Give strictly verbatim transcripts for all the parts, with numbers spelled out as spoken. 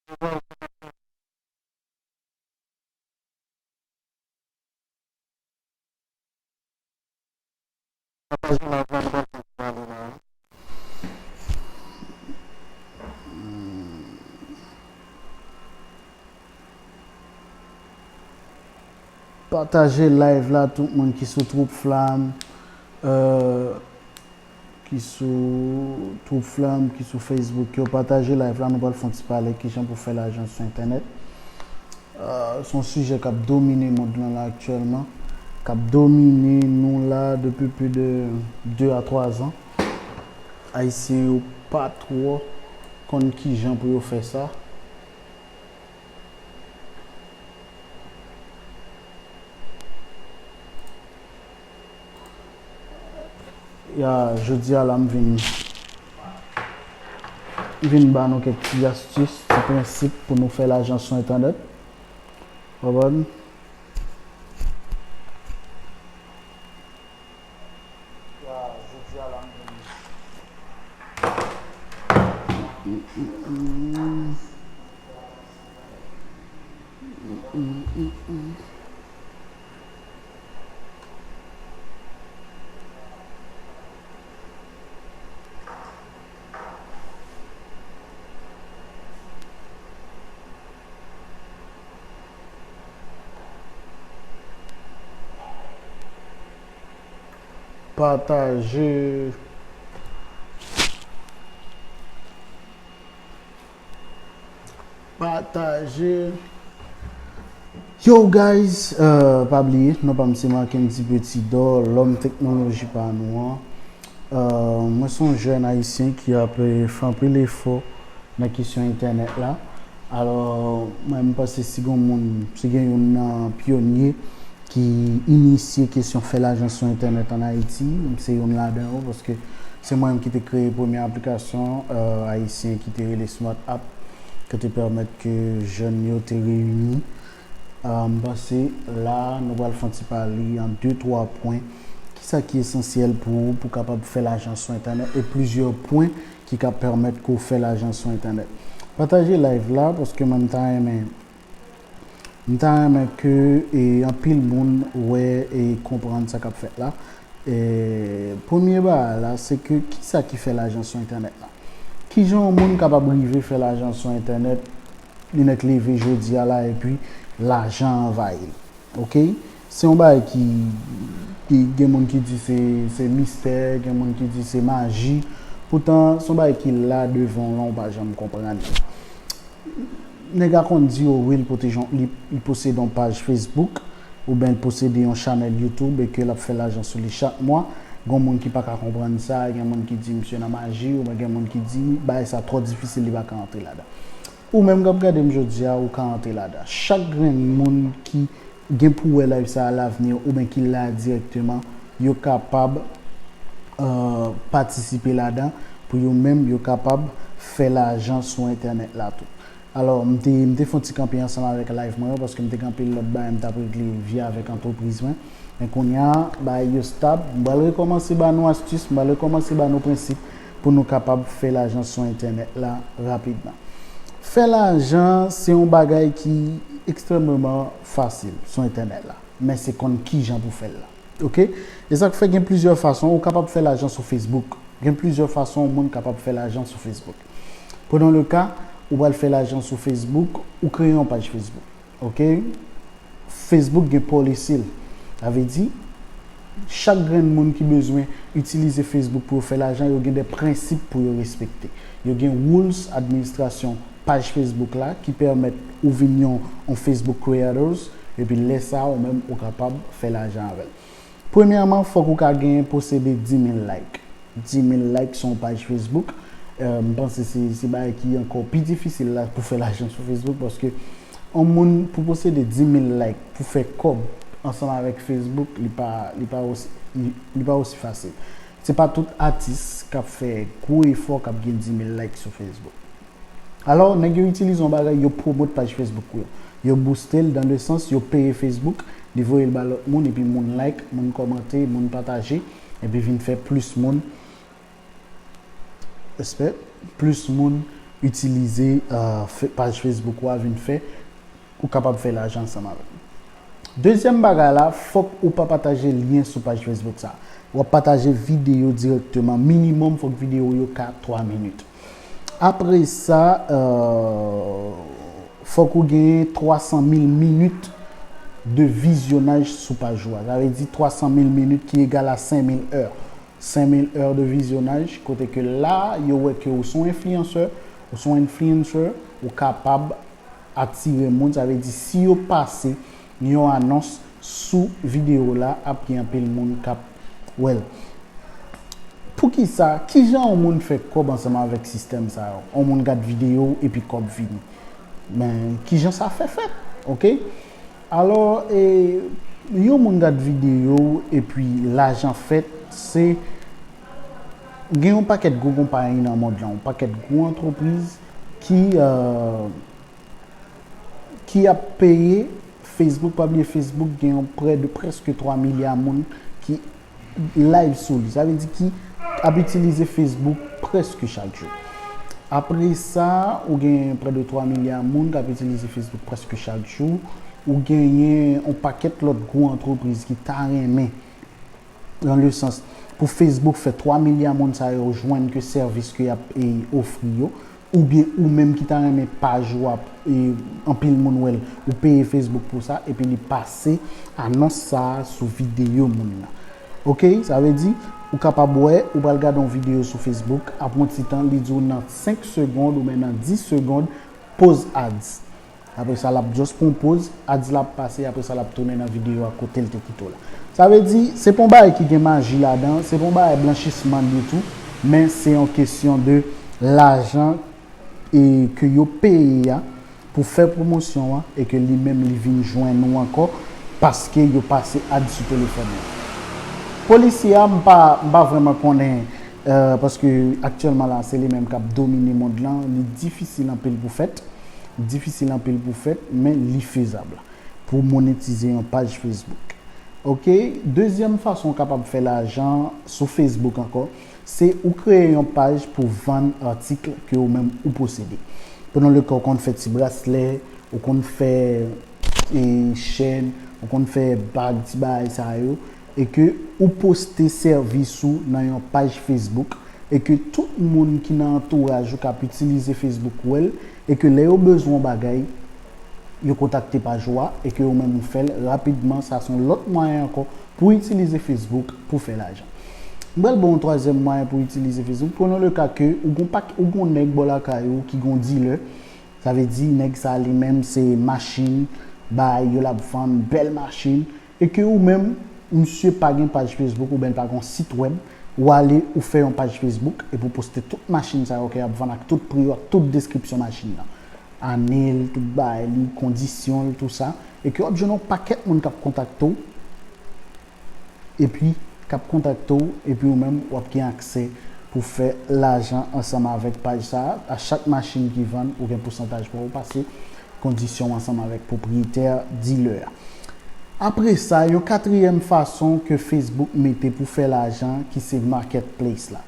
Pataje live la, nou pral fè ti pale la. Pataje live la, tout moun ki sou Twoup Flam, euh, ki sou Twoup Flam, ki sou Facebook yo, pataje live la, nou pral fè yon ti pale kijan pou fè lajan sou entènèt. Euh, se yon sijè k ap domine mond lan la aktyèlman, k ap domine nou la depi plis de de a twa zan. Ayisyen yo pa twò konn kijan pou yo fè sa. Ya, jodi a la, m vin, m vin ba nou kèk ti astis, ti prensip pou nou fè lajan sou entènèt. Konprann? Ya, jodi a la, m vin. Pataje. Pataje. Yo, guys, euh, pa bliye, non pa m se Mackendy Petit Dor, lòm teknoloji pa nou an. Euh, mwen se yon jèn ayisyen ki ap, euh, fè anpil efò nan kesyon entènèt la. Alò, mwen, m panse si gen moun, si gen youn nan pyonye ki inisye kesyon fè lajan sou entènèt ann Ayiti, m se youn ladan yo, paske se mwen menm ki te kreye premye aplikasyon, euh, ayisyen ki te rele Smart App, ki te pèmèt ke jèn yo te reyini. Euh, m panse la, nou pral fè yon ti pale an de, twa pwen. Kisa ki esansyèl pou ou, pou w kapab fè lajan sou entènèt, e plizyè pwen ki ka pèmèt ke w fè lajan sou entènèt. Pataje live la, paske mwen, m ta renmen, m ta renmen ke, e, anpil moun wè e konprann sa k ap fèt la. E, premye bagay la, se ke kisa ki fè lajan sou entènèt la? Kijan yon moun kapab rive fè lajan sou entènèt, li nèk leve jodi a la, epi lajan anvayi l? Oke? Se yon bagay ki, ki gen moun ki di se, se mistè, gen moun ki di se maji. Poutan, se yon bagay ki la devan w lan, ou pa janm konprann li. Nèg la konn di w, wi, li pwoteje yon, li, li posede yon paj Facebook, oubyen li posede yon chanèl YouTube e ke l ap fè lajan sou li chak mwa. Gen moun ki pa ka konprann sa, gen moun ki di misye nan maji, oubyen gen moun ki di bagay sa twò difisil, li pa ka antre ladan. Ou menm k ap gade m jodi a, ou ka antre ladan. Chak grenn moun ki gen pou wè live sa a lavni, oubyen ki la dirèkteman, yo kapab, euh, patisipe ladan, pou yo menm, yo kapab fè lajan sou entènèt la tou. Alò, m te, m te fè yon ti kanpe ansanm avèk live mwen yo, paske m te gen anpil lòt bagay m t ap regle vye avèk antrepriz mwen. Men kounye a, bagay yo stab. M pral rekòmanse ba nou astis, m pral rekòmanse ba nou prensip pou nou kapab fè lajan sou entènèt la rapidman. Fè lajan, se yon bagay ki ekstrèmeman fasil sou entènèt la, men se konn kijan pou fè l la. Oke? E sa k fè gen plizyè fason ou kapab fè lajan sou Facebook. Gen plizyè fason yon moun kapab fè lajan sou Facebook. Prenons le cas, ou pral fè lajan sou Facebook, ou kreye yon paj Facebook. Oke? Facebook gen policy l. Sa vle di, chak grenn moun ki bezwen itilize Facebook pou yo fè lajan, yo gen de prensip pou yo respekte. Yo gen rules administrasyon paj Facebook la ki pèmèt ou vin yon, yon Facebook creators, epi lè sa a, ou menm, ou kapab fè lajan avè l. Premyèman, fòk ou ka gen posede dis mil like. Dis mil like sou yon paj Facebook. Euh, m panse se, se bagay ki ankò pi difisil la pou fè lajan sou Facebook, paske yon moun pou posede dis mil like pou fè kòb ansanm avèk Facebook, li pa, li pa osi, li, li pa osi fasil. Se pa tout atis k ap fè gwo efò k ap gen dis mil like sou Facebook. Alò, nèg yo itilize yon bagay, yo pwomot paj Facebook ou yo. Yo booste l dans le sens, yo peye Facebook, li voye l ba lòt moun, epi moun like, moun kòmante, moun pataje, epi vin fè plis moun, respè, plis moun, itilize uh, paj Facebook ou a vin fè, ou kapab fè lajan ansanm avè l. Dezyèm bagay la, fòk ou pa pataje lyen sou paj Facebook sa. W ap pataje videyo dirèkteman. Minimòm, fòk videyo yo ka twa minit. Apre sa, uh, fòk ou genyen twa san mil minit de vizyonaj sou paj ou a. Sa vle di twa san mil minit ki egal a senk mil è. Senk mil è de vizyonaj, kote ke la, yo wè ke ou se yon enfliyansè, ou se yon influencer, ou kapab atire moun. Sa vle di, si yo pase yon anons sou videyo la, ap gen anpil moun k ap wè l. Poukisa? Kijan yon moun fè kòb ansanm avèk sistèm sa yo? Yon moun gad videyo w epi kòb vini. Men, kijan sa fè fèt? Oke? Alò, e, yon moun gad videyo w epi lajan fèt, se gen yon pakèt gwo konpayi nan mond lan, yon pakèt gwo antrepriz ki, euh, ki ap peye Facebook. Pa bliye, Facebook gen yon prè de prèske twa milya moun ki live sou li. Sa vle di ki ap itilize Facebook prèske chak jou. Apre sa, ou gen prè de twa milya moun k ap itilize Facebook prèske chak jou. Ou genyen yon pakèt lòt gwo antrepriz ki ta renmen, dans le sens, pou Facebook fè twa milya moun sa yo jwenn ke sèvis ke y ap e, ofri yo, oubyen ou menm ki ta renmen paj ou ap e, anpil moun wè l, ou peye Facebook pou sa, epi li pase anons sa a sou videyo moun nan. Oke, sa vle di, ou kapab wè, ou pral gade yon videyo sou Facebook, apre yon ti tan, li di w nan senk segond oubyen nan dis segond, poz ads. Apre sa, l ap just pran yon poz, ads la ap pase, apre sa, l ap tounen nan videyo a kote l te kite w la. Sa vle di, se pa yon bagay ki gen maji ladan, se pa yon bagay blanchisman ditou, men se yon kesyon de lajan e ke yo peye a pou fè pwomosyon an e ke li menm li vin jwenn ou ankò paske yo pase ads sou telefòn nan. Polisye a, m pa, m pa vrèman konnen, euh, paske aktyèlman la, se li menm k ap domine mond lan, li difisil anpil pou fèt, difisil anpil pou fèt, men li fezab pou monetize yon paj Facebook. Oke, dezyèm fason w kapab fè lajan sou Facebook ankò, se ou kreye yon paj pou vann atik ke ou menm ou posede. Pran le ka, ou konn fè ti braslè, ou konn fè e, chèn, ou konn fè bag, ti bagay sa yo, e ke ou poste sèvis ou nan yon paj Facebook, e ke tout moun ki nan antouraj ou k ap itilize Facebook wè l, e ke lè yo bezwen yon bagay, yo kontakte paj ou a, e ke ou menm ou fè l rapidman. Sa se yon lòt mwayen ankò pou itilize Facebook pou fè lajan. M pral ba w yon twazyèm mwayen pou itilize Facebook. Pran le ka ke ou gon pak, ou gon nèg bò lakay ou ki gon dealer. Sa vle di, nèg sa li menm se machin, bay yo l ap vann, bèl machin, e ke ou menm, misye pa gen paj Facebook oubyen l pa gen sit wèb, ou ale, ou fè yon paj Facebook, epi ou poste tout machin sa yo ke y ap vann ak tout pri yo, ak tout deskripsyon machin nan. Ane l, tout bagay li, kondisyon l, tou sa. E ke w ap jwenn yon pakèt moun k ap kontakte w, epi k ap kontakte w, epi ou menm, w ap gen aksè pou fè lajan ansanm avèk paj sa a. A chak machin ki vann, ou gen pousantaj pa w pase kondisyon ansanm avèk pwopriyetè, dealer a. Apre sa, yon katriyèm fason ke Facebook mete pou fè lajan, ki se marketplace la.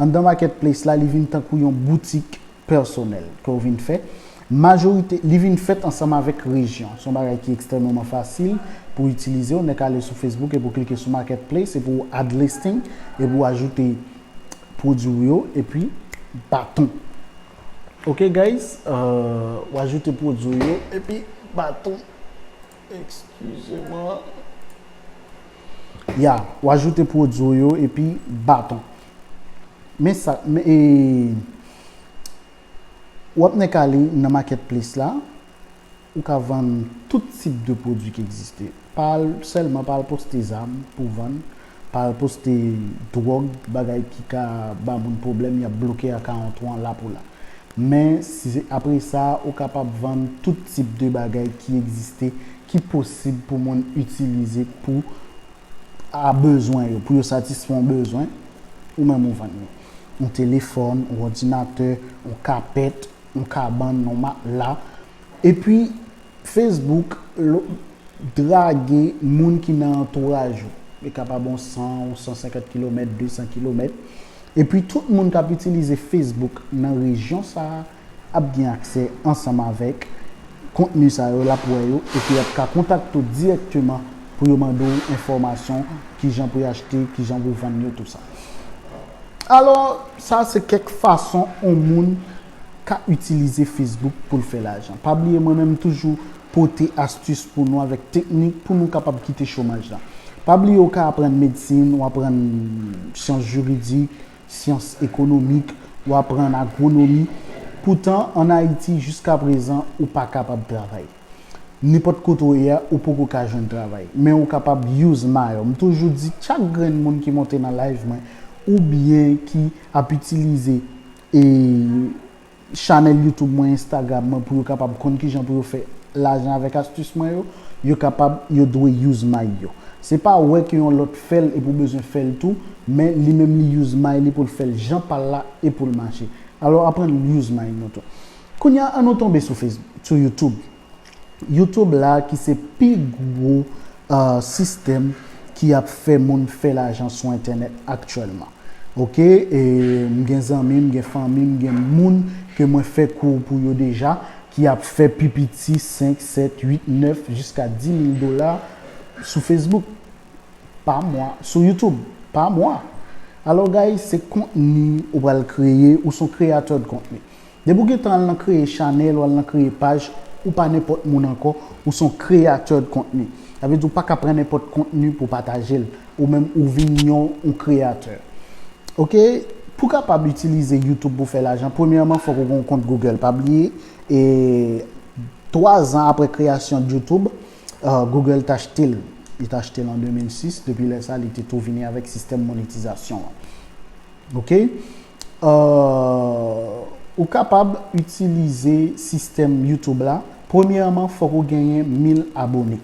Anndan marketplace la, li vin tankou yon boutik pèsonèl ke w vin fè. Majorite, li vin fèt ansanm avèk rejyon. Se yon bagay ki ekstrèmeman fasil pou itilize. Ou nèk ale sou Facebook epi w klike sou Marketplace epi w add listing epi w ajoute pwodui w yo epi baton. Ok, guys, euh, w ajoute pwodui w yo epi baton. Excusez-moi. Ya, w ajoute pwodui w yo epi baton. Men sa, men, e, w ap nèk ale nan marketplace la, ou ka vann tout tip de pwodui ki egziste. Pa al sèlman, pa al poste zam pou vann, pa al poste dwòg, bagay ki ka ba moun pwoblèm, y ap bloke akawont ou an la pou la. Men, si se, apre sa, ou kapab vann tout tip de bagay ki egziste, ki posib pou moun itilize pou a bezwen yo, pou yo satisfè yon bezwen, ou menm ou vann li. Yon telefòn, yon òdinatè, yon kapèt, yon kabann, yon matla. Epi, Facebook lo-, drage moun ki nan antouraj ou. Li kapab yon san, yon san senkant kilomèt, de san kilomèt. Epi, tout moun k ap itilize Facebook nan rejyon sa a, ap gen aksè ansanm avèk kontni sa yo, l ap wè yo, epi y ap ka kontakte w dirèkteman pou yo mande w enfòmasyon, kijan pou y achte, kijan pou vann yo, tou sa. Alò, sa se kèk fason yon moun ka itilize Facebook pou l fè lajan. Pa bliye, mwen menm, m toujou pote astis pou nou avèk teknik pou nou kapab kite chomaj la. Pa bliye, w ka aprann medsin, w aprann syans jiridik, syans ekonomik, w aprann agwonomi. Poutan, ann Ayiti, jiskaprezan, ou pa kapab travay. Nenpòt kote w ye a, ou poko ka jwenn travay. Men ou kapab use Mayo. M toujou di, chak grenn moun ki monte nan live mwen, oubyen ki ap itilize, e, chanèl YouTube mwen, Instagram mwen, pou yo kapab konn kijan pou yo fè lajan avèk astis mwen yo, yo kapab, yo dwe use Mayo. Se pa wè ke yon lòt fè l epi w bezwen fè l tou, men li menm li use Mayo li pou l fè l jan pa l la e pou l mache. Alò, aprann use Mayo nou tou. Kounye a, ann nou tonbe sou Facebook, sou YouTube. YouTube la ki se pi gwo, euh, sistèm ki ap fè moun fè lajan sou entènèt aktyèlman. Oke, e m gen zanmi, m gen fanmi, m gen moun ke mwen fè kou pou yo deja, ki ap fè pi piti senk, sèt, uit, nèf, jiska dis mil dola sou Facebook pa mwa, sou YouTube pa mwa. Alò, guys, se kontni ou pral kreye, ou se yon kreyatè de kontni. Depi w gentan al nan kreye chanèl, ou al nan kreye paj, ou pa nenpòt moun ankò, ou se yon kreyatè de kontni. Sa vle di ou pa ka pran nenpòt kontni pou pataje l, ou menm ou vin yon, yon kreyatè. Oke, pou kapab itilize YouTube pou fè lajan, premyèman, fòk ou gen yon kont Google. Pa bliye, e twa zan apre kreyasyon de YouTube, euh, Google t achte l. Li t achte l an de mil sis. Depi lè sa, li te tou vini avèk sistèm monetizasyon an. Oke? Euh, ou kapab itilize sistèm YouTube la. Premyèman, fòk ou genyen mil abone.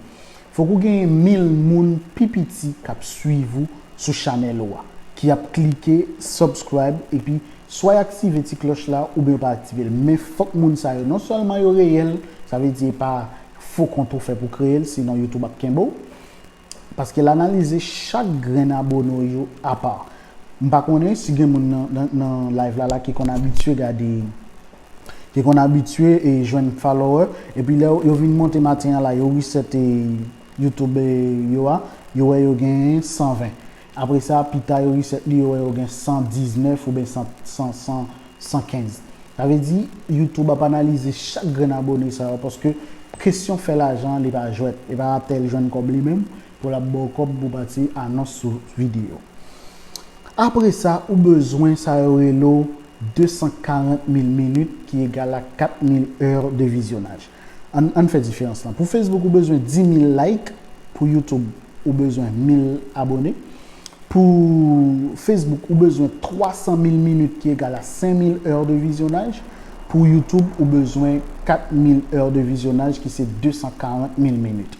Fòk ou genyen mil moun pi piti k ap swiv ou sou chanèl ou a, ki ap klike subscribe, epi swa y aktive ti klòch la, oubyen yo pa aktive l. Men fòk moun sa yo, non sèlman yo reyèl, sa vle di e pa fo kont ou fè pou kreye l, sinon YouTube ap kenbe w. Paske l analize chak grenn abone w yo apa. M pa konnen si gen moun nan, nan, nan live la, la ki konn abitye gade, ki konn abitye e jwenn follower, epi lè yo, yo vin monte maten an la, yo reset e YouTube, e, yo a, yo wè yo gen san ven. Apre sa, pita yo reset li, yo wè yo gen san diznèf oubyen san, san, san, san kenz. Sa vle di, YouTube ap analize chak grenn abone sa yo, paske kesyon fè lajan, li pa jwèt. E pa raptè l jwenn kòb li menm, pou l ap ba w kòb pou pati anons sou videyo. Apre sa, ou bezwen sa yo rele w de san karant mil minit, ki egal a kat mil è de vizyonaj. Ann, ann fè diferans lan. Pou Facebook, ou bezwen dis mil like. Pou YouTube, ou bezwen mil abone. Pou Facebook, ou bezwen twa san mil minit, ki egal a senk mil è de vizyonaj. Pou YouTube, ou bezwen kat mil è de vizyonaj, ki se de san karant mil minit.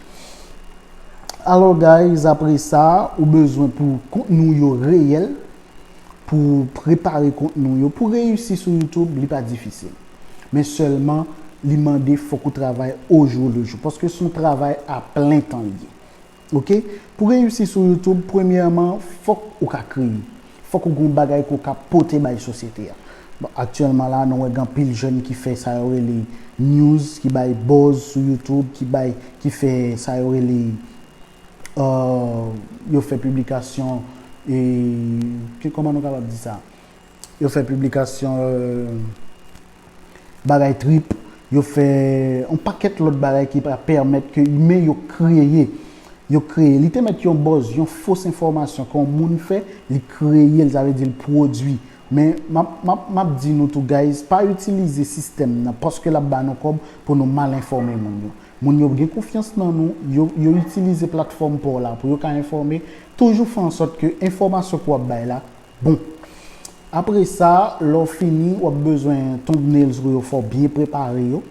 Alò, guys, apre sa, ou bezwen pou kontni w yo reyèl, pou prepare kontni w yo, pou reyisi sou YouTube, li pa difisil. Men sèlman, li mande fòk ou travay au jour le jour. Paske se yon travay a plen tan li ye. Oke? Pou reyisi sou YouTube, premyèman, fòk ou ka kreye. Fòk ou gen yon bagay ke w ka pote bay sosyete a. Bon, aktyèlman la, nou wè gen anpil jèn ki fè sa yo rele news, ki bay buzz sou YouTube, ki bay, ki fè sa yo rele, euh, yo fè piblikasyon, e, ki, kòman nou kapab di sa? Yo fè piblikasyon, euh, bagay trip, yo fè yon pakèt lòt bagay ki pa pèmèt ke imen yo kreye. Yo kreye. Li te mèt yon buzz, yon fos enfòmasyon ke yon moun fè, li kreye l, sa vle di l pwodui. Men, m ap, m ap, m ap di nou tou, guys, pa itilize sistèm nan, paske l ap ba nou kòb pou nou mal enfòme moun yo. Moun yo gen konfyans nan nou, yo, yo itilize platfòm pa w la pou yo ka enfòme. Toujou fè ansòt ke enfòmasyon ke w ap bay la bon. Apre sa, lè w fini, w ap bezwen thumbnails ou yo, fò w byen prepare yo.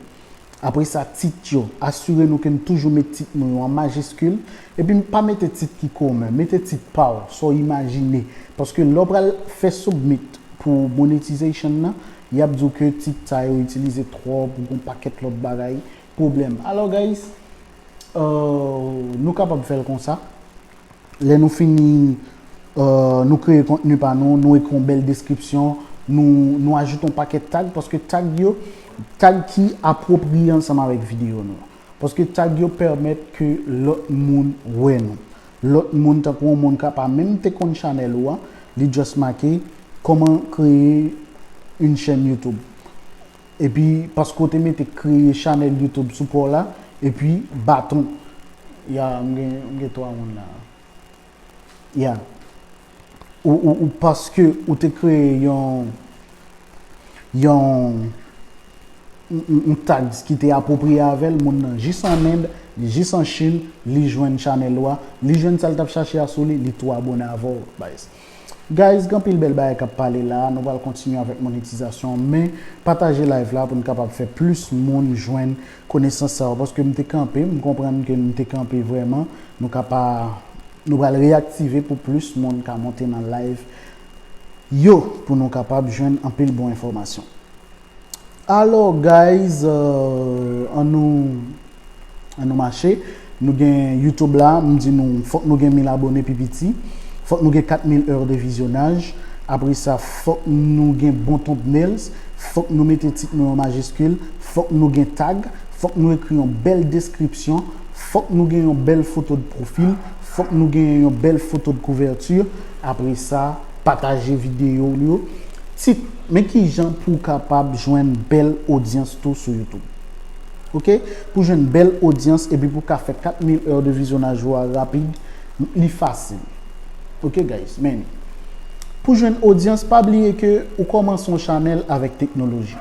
Apre sa, tit yo. Asire nou ke n toujou met tit nou yo an majiskil. Epi pa mete tit ki komen, mete tit pa w, sa w imajine. Paske lè w pral fè submit pou monetization nan, y ap di w ke tit sa yo itilize twòp, ou gen yon pakèt lòt bagay, pwoblèm. Alò, guys, euh, nou kapab fè l konsa. Lè nou fini, euh, nou kreye kontni pa nou, nou ekri yon bèl deskripsyon, Nou, nou ajoute yon pakèt tag, paske tag yo, tag ki apwopriye ansanm avèk videyo nou. Paske tag yo pèmèt ke lòt moun wè nou. Lòt moun, tankou yon moun ka pa menm te konn chanèl ou a, li just make comment créer une chaîne YouTube. Epi, paske w te mete kreye chanèl YouTube sou pa w la, epi baton. Ya, m gen, m gen twa moun la. Ya. Ou, ou, ou paske ou te kreye yon, yon, yon, yon tag ki te apwopriye avè l, moun nan jis an End, li jis an Chin, li jwenn chanèl ou a, li jwenn sa l t ap chache a sou li, li tou abone avè w, guys. Guys, gen anpil bèl bagay k ap pale la, nou pral kontinye avèk monetizasyon, men pataje live la pou n kapab fè plis moun jwenn konesans sa yo, paske m te kanpe, m konprann ke m te kanpe vrèman, nou ka pa, nou pral reyaktive pou plis moun ka monte nan live yo, pou nou kapab jwenn anpil bon enfòmasyon. Alò, guys, euh, ann nou, ann nou mache. Nou gen YouTube la, m di nou, fòk nou gen mil abone pi piti. Fòk nou gen kat mil è de vizyonaj. Apre sa, fòk nou gen bon thumbnails. Fòk nou mete tit nou an majiskil. Fòk nou gen tag. Fòk nou ekri yon bèl deskripsyon. Fòk nou gen yon bèl foto de pwofil. Fòk nou gen yon bèl foto de kouvèti. Apre sa, pataje videyo nou yo. Tit, men kijan pou w kapab jwenn bèl odyans tou sou YouTube. Ok? Pou jwenn bèl odyans epi pou w ka fè kat mil è de vizyonaj ou a rapid, li fasil. Ok, guys, men pou jwenn odyans, pa bliye ke ou kòmanse yon chanèl avèk teknoloji.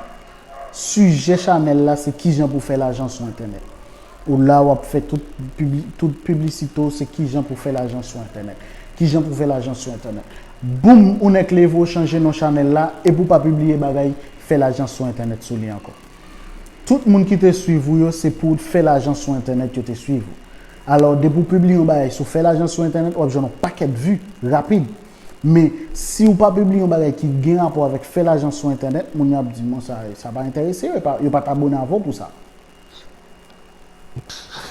Sijè chanèl la, se kijan pou fè lajan sou entènèt. Ou la, w ap fè tout pibli-, tout piblisite w, se kijan pou fè lajan sou entènèt. Kijan pou fè lajan sou entènèt. Boum, ou nèk leve, w chanje non chanèl la, epi w pa pibliye bagay fè lajan sou entènèt sou li ankò. Tout moun ki te swiv ou yo, se pou fè lajan sou entènèt yo te swiv ou. Alò, depi w pibliye yon bagay sou fè lajan sou entènèt, w ap jwenn yon pakèt vi rapid. Men, si w pa pibliye yon bagay ki gen rapò avèk fè lajan sou entènèt, moun yo ap di, "Bon, sa, sa pa enterese yo, yo pa, yo pa t abone avè w pou sa."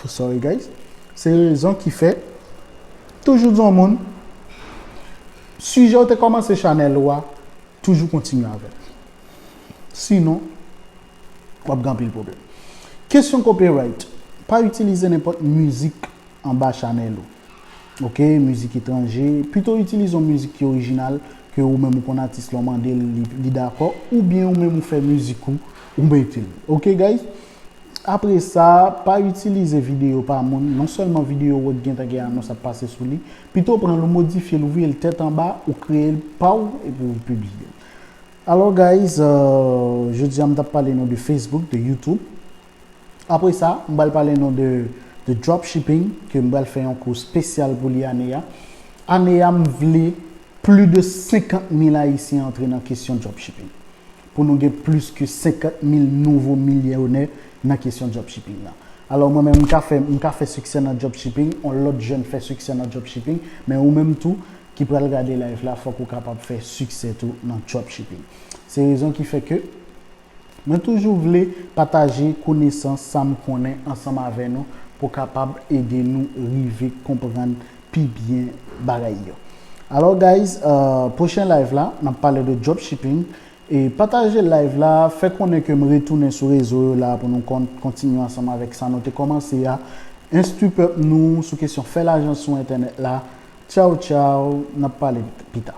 Sorry, guys. Se rezon ki fè, toujou di yon moun, sijè w te kòmanse chanèl ou a, toujou kontinye avè l. Sinon, w ap gen anpil pwoblèm. Kesyon copyright. Pa itilize nenpòt mizik anba chanèl ou. Ok, mizik etranje. Pito itilize yon mizik ki orijinal, ke ou menm ou konn atis la, w mande l, li, li dakò, oubyen ou menm ou fè mizik ou, ou mete l. Ok, guys? Apre sa, pa itilize videyo pa moun. Non sèlman videyo w wè k gentan gen anons ap pase sou li, pito w pran l, ou modifye l, ou vire l tèt anba, ou kreye l pa w, epi w pibliye l. Alò, guys, euh, jodi a m t ap pale nou de Facebook, de YouTube. Apre sa, m pral pale nou de, de dropshipping, ke m pral fè yon kou espesyal pou li ane a. Ane a, m vle plis de senkant mil Ayisyen antre nan kesyon dropshipping. Pou nou gen plis ke senkant mil nouvo milyonè nan kesyon dropshipping la. Alò, mwen menm, m ka fè, m ka fè siksè nan dropshipping, yon lòt jèn fè siksè nan dropshipping, men ou menm tou, ki pral gade live la, fòk ou kapab fè siksè tou nan dropshipping. Se rezon ki fè ke mwen toujou vle pataje konesans, sa m konnen ansanm avè nou pou kapab ede nou rive konprann pi byen bagay yo. Alò, guys, euh, pwochen live la, n ap pale de dropshipping. E pataje live la, fè konnen ke m retounen sou rezo yo la pou nou kon-, kontinye ansanm avèk sa nou te kòmanse a. Enstwi pèp nou sou kesyon fè lajan sou entènèt la. Tchaw, tchaw, n ap pale pita.